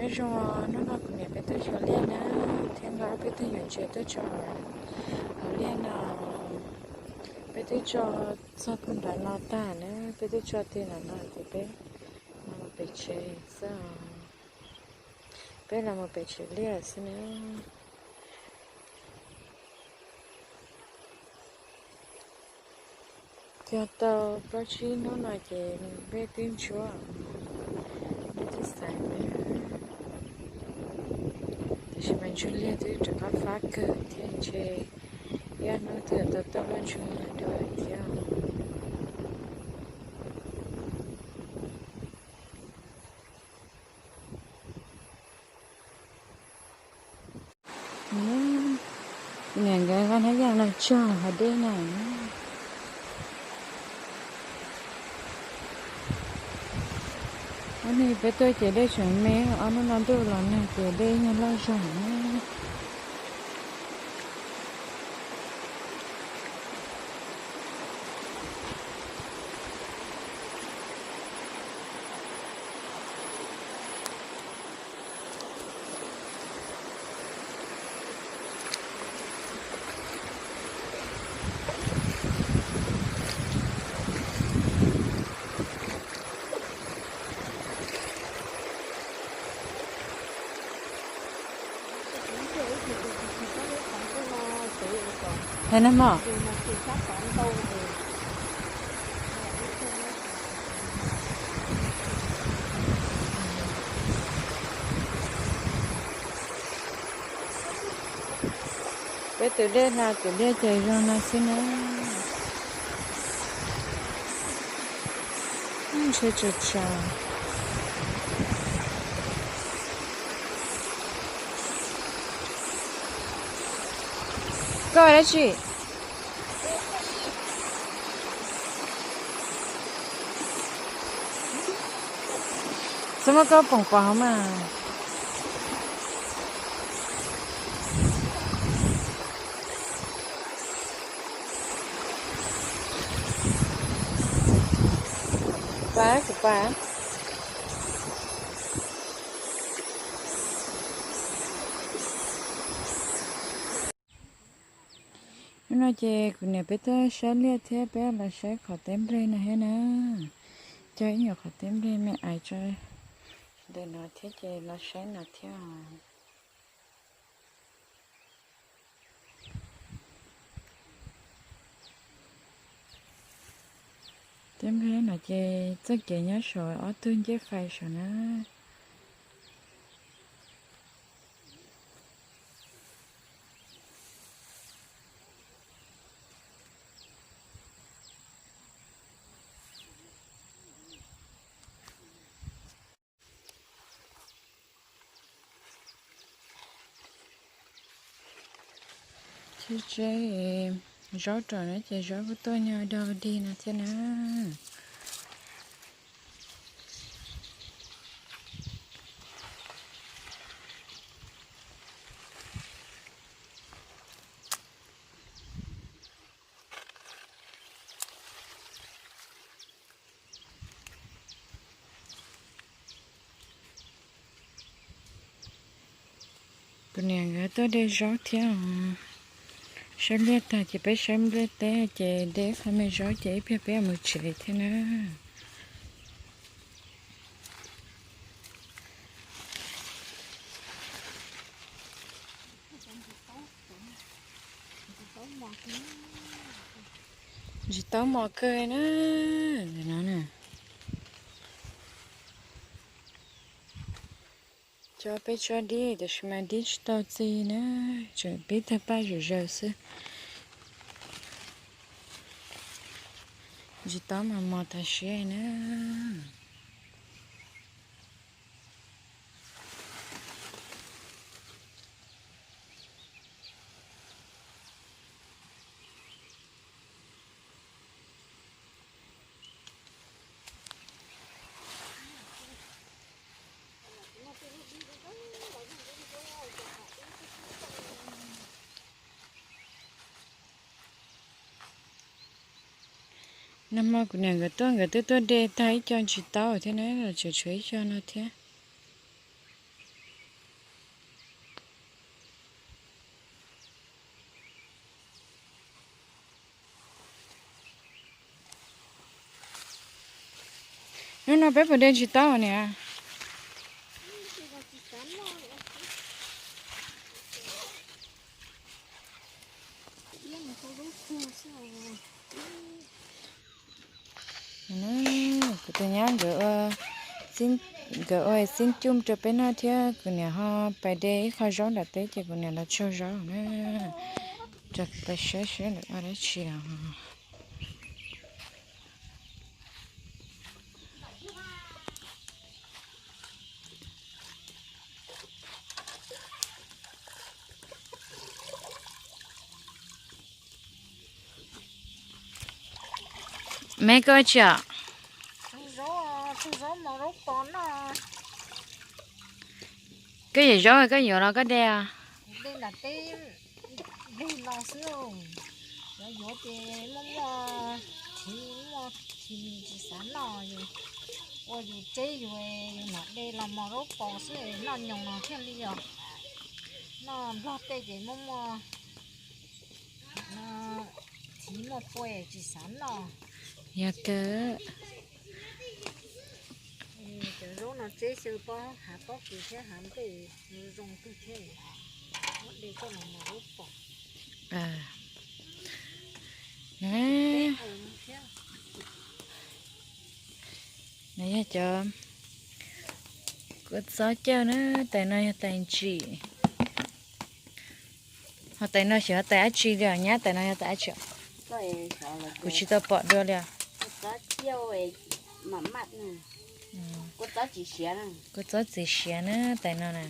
Nyob zoo, hnub no kuv niam peb tuaj xyuas liaj na, thiab nqa peb tug yuav ntses tuaj tso hauv liaj no. Peb twb tso txog puag nrad no tag na, peb twb tso tag nrad no ces peb los pem tsev xwb. Peb los mus pem tsev liaj xwb na. Cog tau plaub tsib hnub no ces peb twb ntsuab, peb twb xaiv na. Tiam sis mas ntsuag liaj twb rov qab fab kawg thiab ntshe ib ob hnub twb yuav tau tuaj muaj ntsuag liaj dua thiab. Niam nkawd nqa hnab yaj los tsog hav dej na. Ob hnub peb tuaj ces dej tseem me, ob hnub no ntuj los nag ces dej yeej loj zog na. Hais no mog. Peb tus dej no tus dej ces zoo no xwb na. Ntshe tsaus tsaus. Koj dab tsi? Xwb muab koj poom pov hauv mas. Pa, kuv pa. Hnub no ces kuv niam peb tuaj saib liaj thiab peb los saib qhov teb nplej no thiab na. Cog ib nyuag qhov teb nplej me ais tso ntawm no thiab ces los saib no thiab. Teb nplej no ces txoj kev nyob saum ob tug ncej fais saum na. Tsis tseb zaub rau na ces zaub kuj tuaj nyob dog dig no thiab na. Kuv niam nkawd tuaj de zaub thiab os. Saib liaj tag ces peb saib nplej teb ces de qho me zaub ces ib pliag peb yuav mus tsev thiab na. Ntsis taub mos kawg na, ntawm no na. Cov peb tsob dib tiam sis mas dib tsis tau txi na, tseem pib tawg paj zom zaws xwb. Ntsis taub mas mos tas siab na. Nag hmo kuv niam nkawd tuaj nkawd twb tuaj de tag ib co ntsis taub thiab na, los tseem tshuav ib co no thiab. Hnub no peb puas de tsis tau niam? Kuv tus nyab nkawd ua xib cuj rau peb noj thiab kuv niam ho pais de ib qho zaub nram teb ces kuv niam los tsau zaub na. Rau kuv pais saib saib lawv ua dab tsi os. Me koj tsi os? Koj yam zaub koj yuav los koj de os? Dej nram teb dej no xwb, yuav yuav ces muaj muaj thiv, muaj thiv tsis xav noj, yus ua yus tseb yus, yus mam de los mos zaub pos xwb, noj nyoos no thiaj li os. Noj nplog tej ces muaj muaj thiv muaj pua tsis xav noj. Yog kawg. Cov zaub no tseb xyaw pob hav pob kws thiab hav nplej zoo kawg thiab. Muab de coj los mos zaub pos. No yog cov kua txob cawj na, tais no yog tais ntsim. Ho tais no xyov tais dab tsi li os nyab, tais no yog tais dab tsi? Kuv tsis tau pom dua li os. Kua txob txiv siav na tais no na.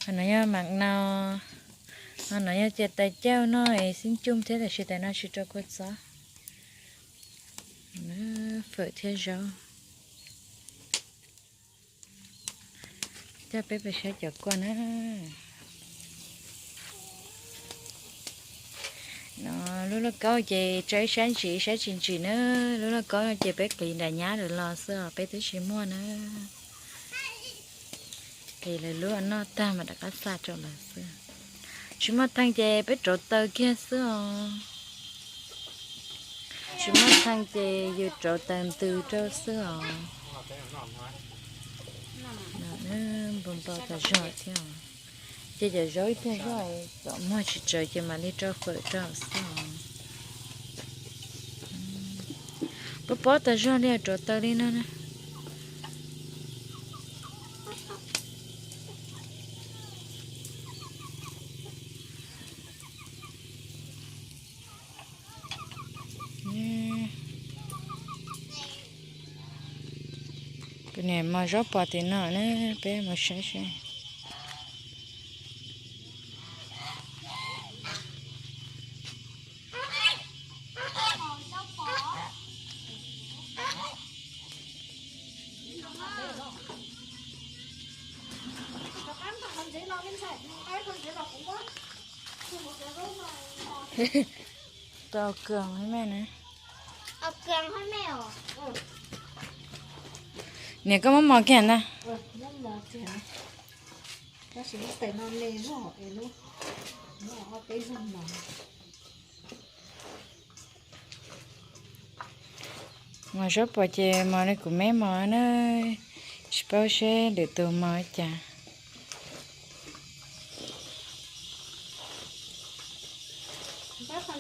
Ho no yog mam no, ho no yog cia tais cawj noj es xib cuj thiab, tab sis tais no tsis rau kua txob. Fawm thiab zaub. Coj peb pais saib cov kua na. No lub lauj kaub ces tso ib sab ntsim ib sab tsis ntsim na. Lub lauj kaub ces peb qis nram nyab lawm los xwb os, peb twb tsis muaj na. Qis lawv lub noj tag mas rov qab xa rau lawv xwb. Tsis muaj theej ces peb rauv taws kiag xwb os. Tsis muaj theej ces yus rauv taws ntws rau xwb os. Npau npau tas zog thiab. Ces cov zaub ib tag zog, tom muag tsis tsawg ces mam li rau fawm rau xwb os. Pob pob tas zog li, rauv taws li no na. Kuv niam mos zaub pos tim no na, peb mus saib seb. Tau kawg me na. Niam koj muab mos kiag ntag. Mos zaub pos ces mos li kuv me mos na, tsis paub seb lwm tus mos cas.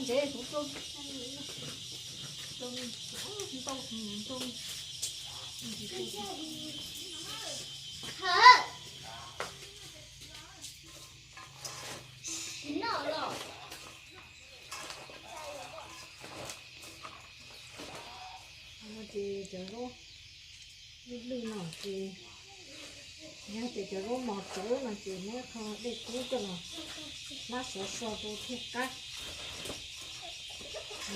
Ces cov zaub lwj lwj no ces, yog tias cov zaub mos txawv no ces muab qho dej kub coj los hmab sov so rau thiaj qab.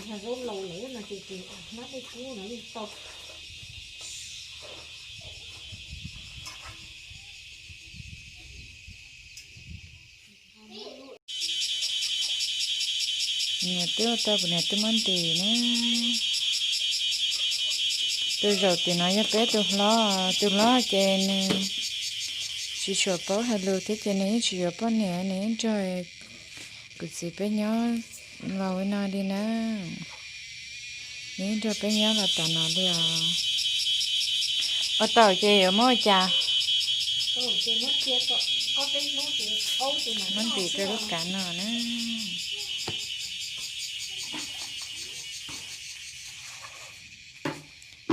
Yog zaub laus lawm no ces tsis hmab dej kub no yeej tau. Niam twb ua tau kuv niam twb muab ntim na. Tus zaum tim no yog peb tus hlob, tus hlob ces nws tsis tshua paub hais lus thiab ces nws yeej tsis yuav poj niam, nws yeej nrog kuv txiv peb nyob los ua no li na. Nws yeej nrog peb nyob los tas no li os. Ua tau ces yuav muab ua cas? Muab ntim rau lub kav no na.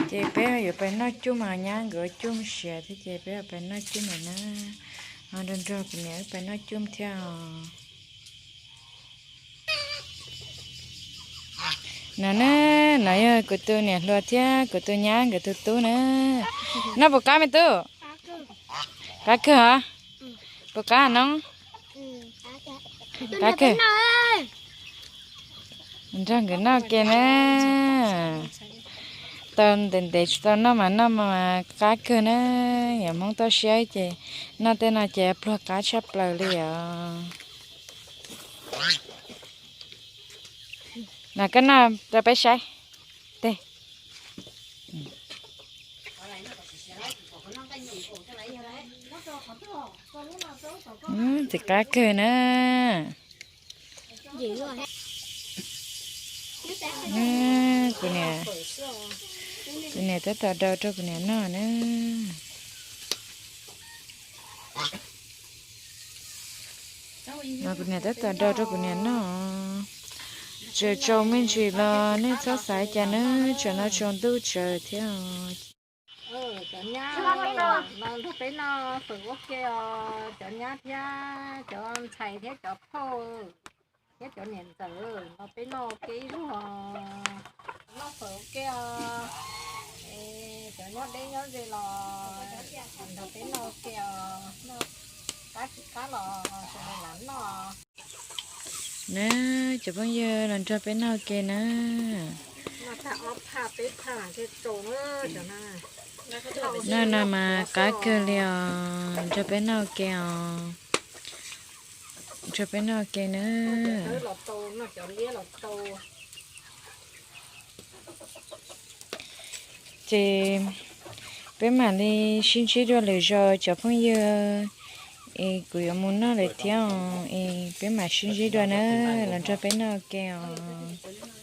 Ces peb yuav pais noj cuj mas nyab nkawd ua cuj siav thiab ces peb yuav pais noj cuj lawm na. Ho nrog nrog kuv niam wb pais noj cuj thiab os. No na, no yog kuv tus niam hluas thiab kuv tus nyab nkawd tus tub na. Noj puas qab me tub? Qab kawg os. Puas qab no? Qab kawg. Nrog nkawd noj ke na. Tau ntev ntev tsis tau noj mas noj mas qab kawg na. Yog Hmoob toj siab ces noj tej no ces pluag qab tshaj plaws li os. No koj noj rau peb saib. Tej txiv qab kawg na. Kuv niam, kuv niam tab tom daus rau kuv niam noj na. No kuv niam tab tom daus rau kuv niam noj. Tsaus tsaus me ntsis los nej txhob xav cas na, tsam no tsaus ntuj tsawv thiab. Cov nyab, no nrog peb noj fawm ua ke os, cov nyab thiab cov ntxhais thiab cov phauj thiab cov niam ntxawm, no peb noj ua ke ib zaug os. Noj fawm ua ke os. Cov nyob deb nyob ze los nrog peb noj ua ke os. Qab tsis qab los sawv daws lam noj. Na, cov phooj ywg los nrog peb noj ua ke na. Noj no mas qab kawg li os, nrog peb noj ua ke os. Nrog peb noj ua ke na. Ces peb mam li sib ntsib dua lwm zaus cov phooj ywg, es kuv yuav mus noj lawm thiab os, es peb mam sib ntsib dua na, los nrog peb noj ua ke os.